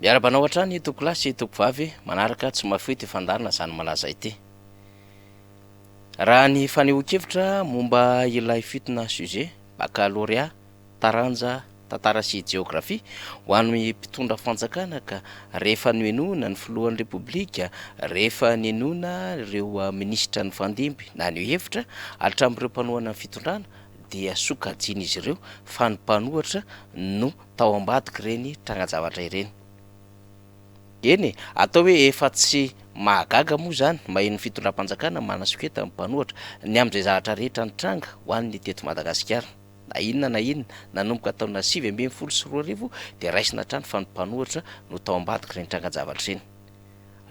Miarahaba anao hatrany tompokolahy sy tompokovavy manaraka tsy mahafoy ity fandaharana izany malaza ity. Raha ny fanehoan-kevitra momba ilay fitona sujet baccalauréat taranja tantara sy jeografia ho an'ny mpitondra fanjakana ka rehefa nohenoina ny filohan'ny Repoblika, rehefa nenoina ireo minisitra nifandimby naneho hevitra hatramin'ireo mpanohana ny fitondrana dia sokajian'izy ireo fa ny mpanohitra no tao ambadik'ireny trangan-javatra ireny. Eny e, atao hoe efa tsy mahagaga moa izany maheno ny fitondram-panjakana manasoketa ny mpanohitra ny amin'izay zavatra rehetra nitranga ho an'ny teto Madagasikara. Na inona na inona, nanomboka taona 2019 dia raisina hatrany fa ny mpanohitra no tao ambadik'ireny trangan-javatra ireny.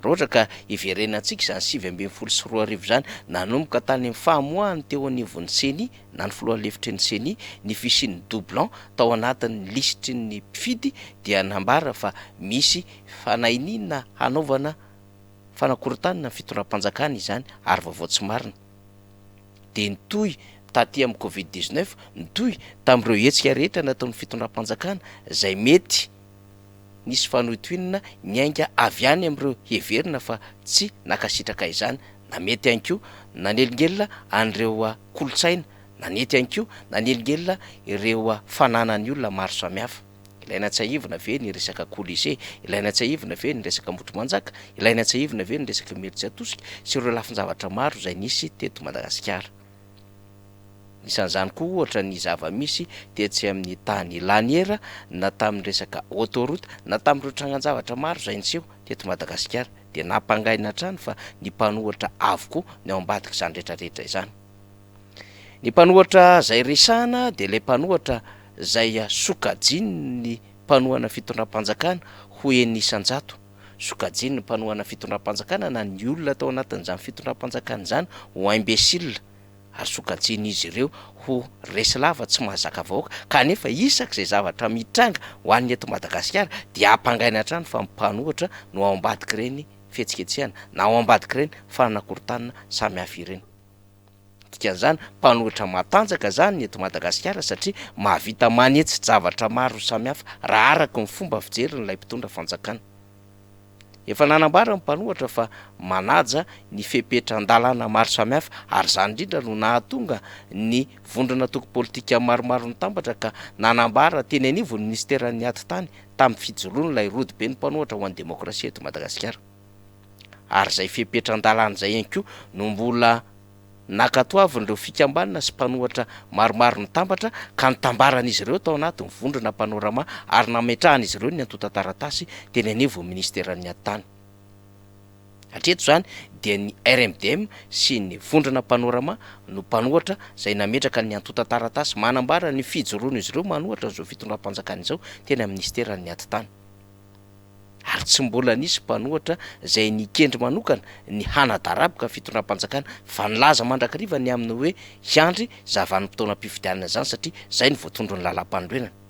Raha ohatra ka hiverenantsika izany 2019 izany, nanomboka tany amin'ny famoahany teo anivon'ny Ceni na ny filoha lefitry ny Ceni ny fisian'ny doublon tao anatin'ny lisitry ny mpifidy dia nambara fa misy fanainiana hanaovana fanakorontanana ny fitondram-panjakana izany ary vaovao tsy marina. Dia nitohy taty amin'ny covid 19, nitohy tamin'ireo hetsika rehetra nataon'ny fitondram-panjakana izay mety nisy fanohintohinana niainga avy any amin'ireo heverina fa tsy nankasitraka izany, na mety ihany koa nanelingelina an'ireo kolontsaina, na nety ihany koa nanelingelina ireo fananan'ny olona maro samihafa. Ilaina tsiahivina ve ny resaka Colisée? Ilaina tsiahivina ve ny resaka Ambohitrimanjaka? Ilaina tsiahivina ve ny resaka Imerintsiatosika sy ireo lafin-javatra maro izay nisy teto Madagasikara? Anisan'izany koa ohatra ny zava-misy tetsy amin'ny tany Laniera na tamin'ny resaka autoroute na tamin'ireo trangan-javatra maro izay niseho teto Madagasikara dia nampangaina hatrany fa ny mpanohitra avokoa ny ao ambadik'izany rehetrarehetra izany. Ny mpanohitra izay resahana dia ilay mpanohitra izay sokajian'ny mpanohana fitondram-panjakana ho 6%, sokajian'ny mpanohana fitondram-panjakana na ny olona tao anatin'izany fitondram-panjakana izany ho imbécile. ary sokajian'izy ireo ho resy lava tsy mahazaka vahoaka, kanefa isak'izay zavatra mitranga ho an'ny eto Madagasikara dia ampangaina hatrany fa mpanohitra no ao ambadik'ireny fihetsiketsehana na ao ambadik'ireny fanakorontanana samihafa ireny. Dikan'izany, mpanohitra matanjaka izany ny eto Madagasikara satria mahavita manetsi-javatra maro samihafa raha araka ny fomba fijerin'ilay mpitondra fanjakana. Efa nanambara ny mpanohatra fa manaja ny fepetran-dalàna maro samihafa ary izany indrindra no nahatonga ny vondron'antoko politika maromaro nitambatra ka nanambara teny anivon'ny minisiteran'ny Atitany tamin'ny fijoroan'ilay rodoben'ny mpanohatra ho an'ny demokrasia eto Madagasikara. Ary izay fepetran-dalàna izay ihany koa no mbola Nankatoavin'ireo fikambanana sy mpanohatra maromaro nitambatra ka nitambaran'izy ireo tao anatin'ny vondrona Panorama ary nametrahan'izy ireo ny antontan-taratasy teny anivon'ny minisiteran'ny Atitany. Hatreto izany dia ny RMDM sy ny vondrona Panorama no mpanohatra izay nametraka ny antontan-taratasy manambara ny fijoroan'izy ireo manohatra an'izao fitondram-panjakana izao teny amin'ny minisiteran'ny Atitany. ary tsy mbola nisy mpanohatra izay nikendry manokana ny hanadaraboka ny fitondram-panjakana fa nilaza mandrakariva ny amin'ny hoe hiandry izany vanim-potoanam-pifidianana izany satria izay no voatondron'ny lalàmpanorenana.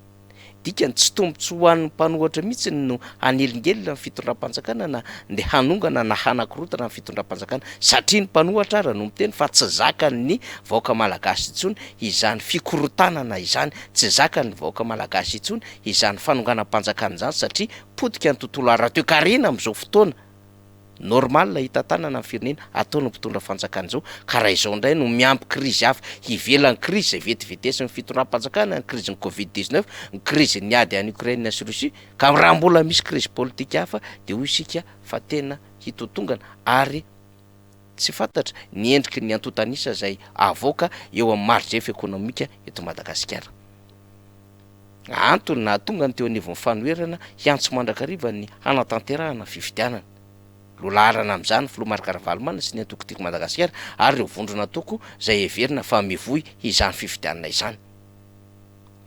Dikany, tsy tombontsoa ho an'ny mpanohatra mihitsy no hanelingelina ny fitondram-panjakana na ndeha hanongana na hanakorontana ny fitondram-panjakana satria ny mpanohatra ara no miteny fa tsy zakan'ny vahoaka malagasy intsony izany fikorontanana izany, tsy zakan'ny vahoaka malagasy intsony izany fanonganam-panjakana izany satria potika ny tontolo ara-toekarena amin'izao fotoana, normal hitantanana ny firenena ataon'ny mpitondra fanjakana izao ka raha izao indray no miampy krizy hafa ivelan'ny krizy izay vetivetesin'ny fitondram-panjakana, ny krizin'ny covid 19, ny krizin'ny ady any Ukraine sy Russie ka raha mbola misy krizy politika hafa dia hoy isika fa tena hitotongana ary tsy fantatra ny endriky ny antontan'isa izay avoaka eo amin'ny mari-drefy ekonomika eto Madagasikara. Antony nahatonga ny teo anivon'ny fanoherana hiantso mandrakariva ny hanatanterahana fifidianana. Lohalaharana amin'izany ny filoha Marc Ravalomanana sy ny antoko Tiako Madagasikara ary ireo vondron'antoko izay heverina fa mivoy izany fifidianana izany.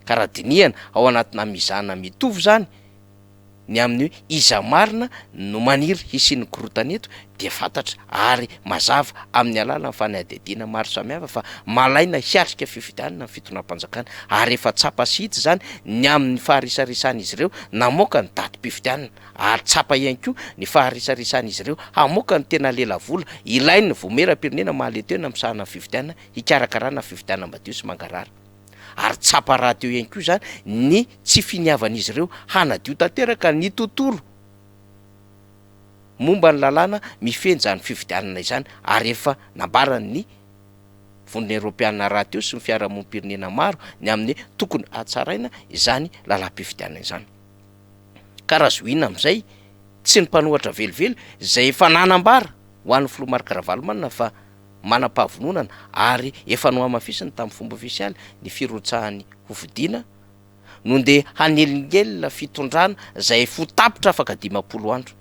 Ka raha dinihana ao anatina mizana mitovy izany, ny amin'ny hoe iza marina no maniry hisian'ny korontana eto dia fantatra ary mazava amin'ny alalan'ny fanadihadiana maro samihafa fa malaina hiatrika fifidianana ny fitondram-panjakana ary efa tsapa sy hita izany ny amin'ny faharisarisan'izy ireo namoaka ny datim-pifidianana ary tsapa ihany koa ny faharisarisan'izy ireo hamoaka ny tena lelavola ilain'ny vomeram-pirenena mahaleotena misahana ny fifidianana hikarakarana fifidianana madio sy mangarahara. Ary tsapa rahateo ihany koa izany ny tsy finiavan'izy ireo hanadio tanteraka ny tontolo. momba ny lalàna mifehy izany fifidianana izany ary efa nambaran'ny Vondrona Eoropeana rahateo sy ny fiarahamonim-pirenena maro ny amin'ny hoe tokony hatsaraina izany lalàm-pifidianana izany. Ka raha zohiana amin'izay, tsy ny mpanohatra velively izay efa nanambara ho an'ny filoha Marc Ravalomanana fa manam-pahavononana ary efa nohamafisiny tamin'ny fomba ofisialy ny firotsahany hofidiana no ndeha hanelingelina fitondrana izay efa ho tapitra afaka 50 andro.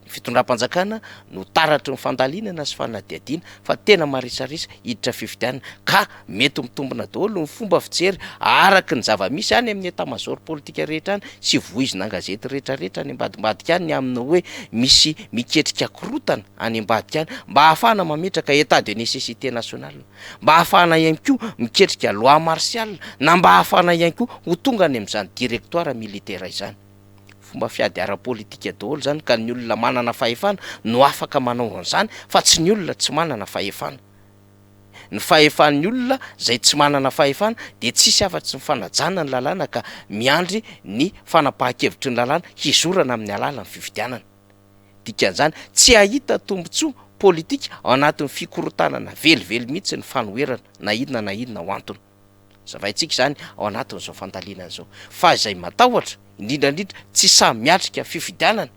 Ny fitondram-panjakana no taratry ny fandalinana sy fanadihadiana fa tena marisarisa hiditra fifidianana ka mety mitombina daholo ny fomba fijery araka ny zava-misy any amin'ny état-major politika rehetra any sy voizina an-gazety rehetrarehetra any ambadimbadika any ny amin'ny hoe misy miketrika korotana any ambadika any mba hahafahana mametraka état de nécessité nationale mba hahafahana ihany koa miketrika loi martiale na mba hahafahana ihany koa ho tonga any amin'izany directoire militaire izany. Fomba fiady ara-politika daholo izany ka ny olona manana fahefana no afaka manao an'izany fa tsy ny olona tsy manana fahefana. Ny fahefan'ny olona izay tsy manana fahefana dia tsisy afa-tsy ny fanajana ny lalàna ka miandry ny fanapahan-kevitry ny lalàna hizorana amin'ny alalan'ny fifidianana. Dikan'izany, tsy hahita tombontsoa politika ao anatin'ny fikorontanana velively mihitsy ny fanoherana na inona na inona ho antony. Zavaintsika izany ao anatin'izao fandalinana izao fa izay matahotra, indrindra indrindra tsy sahy miatrika fifidianana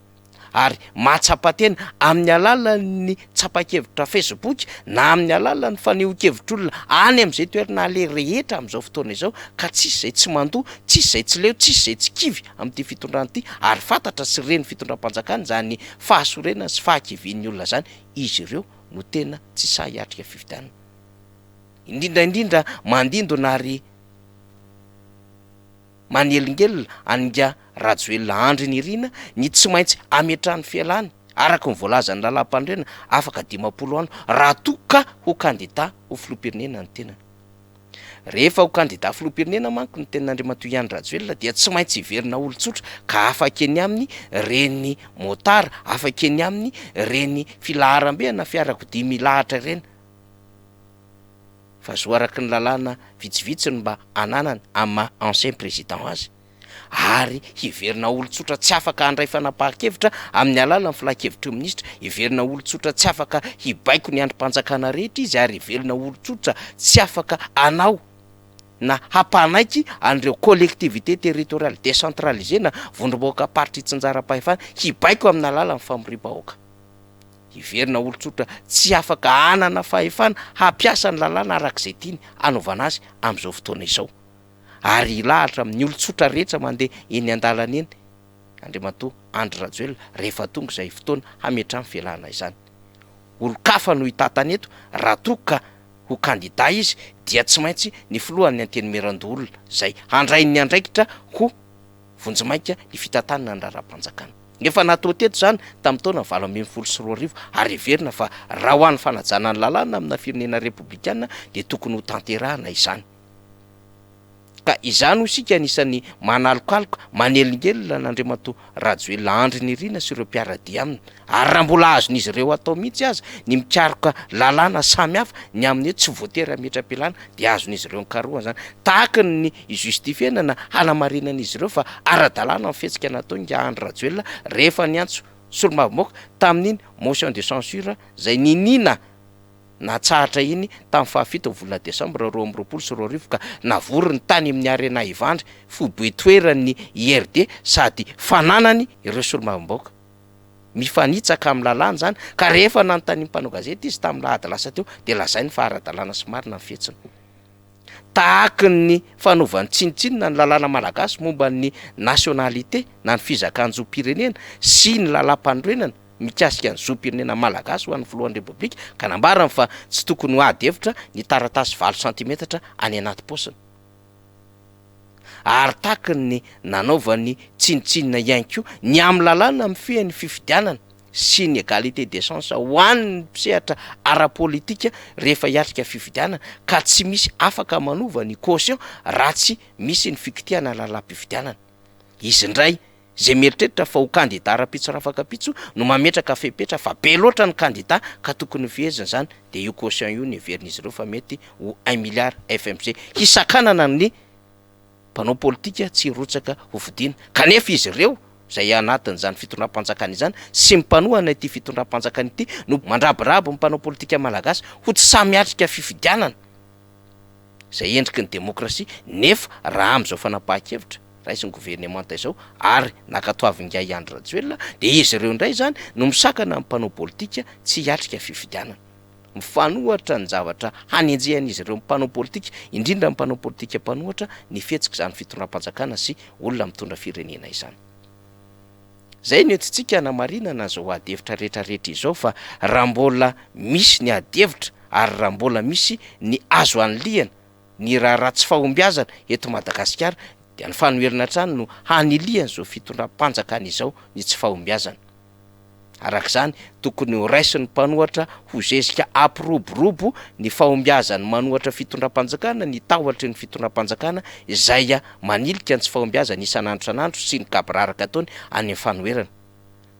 ary mahatsapa tena amin'ny alalan'ny tsapan-kevitra Facebook na amin'ny alalan'ny fanehoan-kevitr'olona any amin'izay toerana aleha rehetra amin'izao fotoana izao ka tsisy izay tsy mandoa, tsisy izay tsy leo, tsisy izay tsy kivy amin'ity fitondrana ity ary fantatra sy ren'ny fitondram-panjakana izany fahasorenana sy fahakivian'ny olona izany, izy ireo no tena tsy sahy hiatrika fifidianana. Indrindra indrindra mandindona ary manelingelina an'ingahy Rajoelina Andry Nirina ny tsy maintsy hametrahany fialany araka ny voalazan'ny lalàmpanorenana afaka 50 andro raha toa ka ho kandida ho filoham-pirenena ny tenany. Rehefa ho kandida filoham-pirenena manko ny tenin'Andriamatoa Andry Rajoelina dia tsy maintsy hiverina olon-tsotra ka afaka eny aminy ireny motard, afaka eny aminy ireny filaharam-be ana fiarakodia milahatra ireny. Fa zo araky ny lalàna vitsivitsy no mba ananany amin'ny maha ancien président azy, ary hiverina olon-tsotra tsy afaka handray fanapahan-kevitra amin'ny alalan'ny filan-kevitry ny minisitra, hiverina olon-tsotra tsy afaka hibaiko ny andrim-panjakana rehetra izy ary hiverina olon-tsotra tsy afaka hanao na hampanaiky an'ireo collectivités territoriales décentralisées na vondrom-bahoakam-paritra itsinjaram-pahefana hibaiko amin'ny alalan'ny famoriam-bahoaka. Hiverina olon-tsotra tsy afaka hanana fahefana hampiasa ny lalàna araka izay tiany hanaovana azy amin'izao fotoana izao. Ary hilahatra amin'ny olon-tsotra rehetra mandeha eny an-dalana eny Andriamatoa Andry Rajoelina rehefa tonga izay fotoana hametrahany fialana izany. Olon-kafa no hitantana eto raha toa ka ho kandida izy dia tsy maintsy ny filohan'ny Antenimierandoholona izay handray ny andraikitra ho vonjimaika ny fitantanana ny raharaham-panjakana. Efa natao teto izany tamin'ny taona 2018 ary heverina fa raha ho an'ny fanajana ny lalàna amina firenena repoblikana dia tokony ho tanterahana izany. Ka izany hoy isika anisan'ny manalokaloka, manelingelina an'Andriamatoa Rajoelina Andry Nirina sy ireo mpiara-dia aminy. Ary raha mbola azon'izy ireo atao mihitsy aza ny mikaroka lalàna samy hafa ny amin'ny hoe tsy voatery hametra-pialana dia azon'izy ireo nikarohana izany. Tahaka ny hi-justifier-na na hanamarinan'izy ireo fa ara-dalàna ny fihetsika nataon'ingahy Andry Rajoelina rehefa niantso solombavambahoaka tamin'iny motion de censure izay niniana natsahatra iny tamin'ny fahafito ny volana desambra 2022 ka navoriny tany amin'ny Arena Ivandry, foibe toeran'ny IRD sady fananany ireo solombavambahoaka. Mifanitsaka amin'ny lalàna izany ka rehefa nanontanian'ny mpanao gazety izy tamin'ny lahady lasa teo dia lazainy fa ara-dalàna sy marina ny fihetsiny. Tahaky ny fanaovany tsinontsinona ny lalàna malagasy momba ny nationalité na ny fizakan-jom-pirenena sy ny lalàmpanorenana mikasika ny zom-pirenena malagasy ho an'ny filohan'ny Repoblika ka nambarany fa tsy tokony ho ady hevitra ny taratasy valo santimetatra any anaty paosiny. Ary tahaky ny nanaovany tsinontsinona ihany koa ny amin'ny lalàna mifehy ny fifidianana sy ny égalité des chances ho an'ny mpisehatra ara-politika rehefa hiatrika fifidianana ka tsy misy afaka manova ny caution raha tsy misy ny fikitihana lalam-pifidianana. Izy indray izay mieritreritra fa ho kandida rahampitso rafakampitso no mametraka fepetra fa be loatra ny kandida ka tokony ho fehezina izany dia io caution io no heverin'izy ireo fa mety ho un milliard FMC hisakanana ny mpanao politika tsy hirotsaka ho fidiana kanefa izy ireo. izay anatin'izany fitondram-panjakana izany sy ny mpanohana ity fitondram-panjakana ity no mandrabiraby ny mpanao politika malagasy ho tsy sahy miatrika fifidianana izay endriky ny demokrasia nefa raha amin'izao fanapahan-kevitra raisin'ny governemanta izao ary nankatoavin'ingahy Andry Rajoelina dia izy ireo indray izany no misakana ny mpanao politika tsy hiatrika fifidianana. Mifanohitra ny zavatra hanenjehan'izy ireo mpanao politika, indrindra ny mpanao politika mpanohitra ny fihetsik'izany fitondram-panjakana sy olona mitondra firenena izany. Izay no entintsika hanamarinana izao ady hevitra rehetra rehetra izao fa raha mbola misy ny ady hevitra ary raha mbola misy ny azo anilihana ny raharaha tsy fahombiazana eto Madagasikara dia ny fanoherana hatrany no hanilihan'izao fitondram-panjakana izao ny tsy fahombiazana. Araka izany, tokony ho raisin'ny mpanohatra ho zezika hampiroborobo ny fahombiazan'ny manohatra fitondram-panjakana ny tahotry ny fitondram-panjakana izay manilika ny tsy fahombiazany isan'andro isan'andro sy ny gaboraraka ataony any amin'ny fanoherana.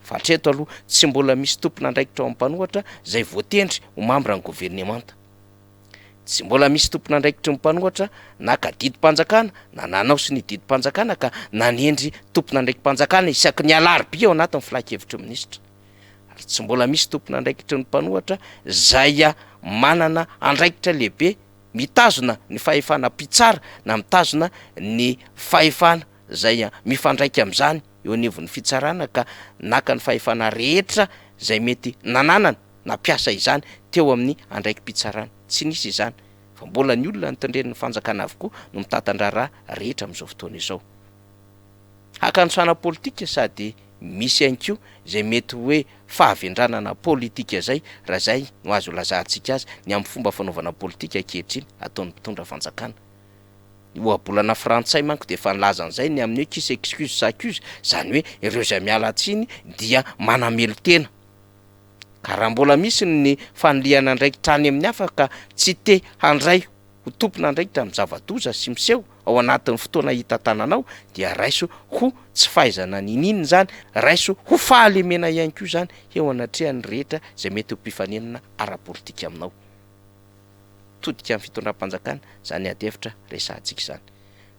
Fa hatreto aloha, tsy mbola misy tompon'andraikitra ao amin'ny mpanohatra izay voatendry ho mambran'ny governemanta. Tsy mbola misy tompon'andraikitry ny mpanohatra naka didim-panjakana na nanao sonia didim-panjakana ka nanendry tompon'andraiki-panjakana isaky ny alarobia ao anatin'ny filankevitry ny minisitra. Ary tsy mbola misy tompon'andraikitry ny mpanohatra izay manana andraikitra lehibe mitazona ny fahefana mpitsara na mitazona ny fahefana izay mifandraika amin'izany eo anivon'ny fitsarana ka naka ny fahefana rehetra izay mety nananany nampiasa izany teo amin'ny andraiki-pitsarana. Tsy nisy izany, fa mbola ny olona notendren'ny fanjakana avokoa no mitantan-draharaha rehetra amin'izao fotoana izao. Hakanosana politika sady misy ihany koa izay mety hoe fahavendranana politika izay, raha izay no azo ilazantsika azy, ny amin'ny fomba fanaovana politika ankehitriny ataon'ny mpitondra fanjakana. Ny ohabolana frantsay manko dia efa nilaza an'izay ny amin'ny hoe qui s'excuse s'accuse, izany hoe ireo izay miala tsiny dia manamelo-tena. Ka raha mbola misy ny fanilihana andraikitra any amin'ny hafa ka tsy te handray ho tompon'andraikitra amin'ny zava-doza sy miseho ao anatin'ny fotoana hitantananao dia raiso ho tsy fahaizana niniana izany, raiso ho fahalemena ihany koa izany eo anatrehan'ny rehetra izay mety ho mpifaninana ara-politika aminao. Todika amin'ny fitondram-panjakana izany ady hevitra resahantsika izany.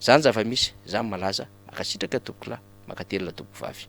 Izany zava-misy, izany malaza, mankasitraka tompokolahy, mankatelina tompokovavy.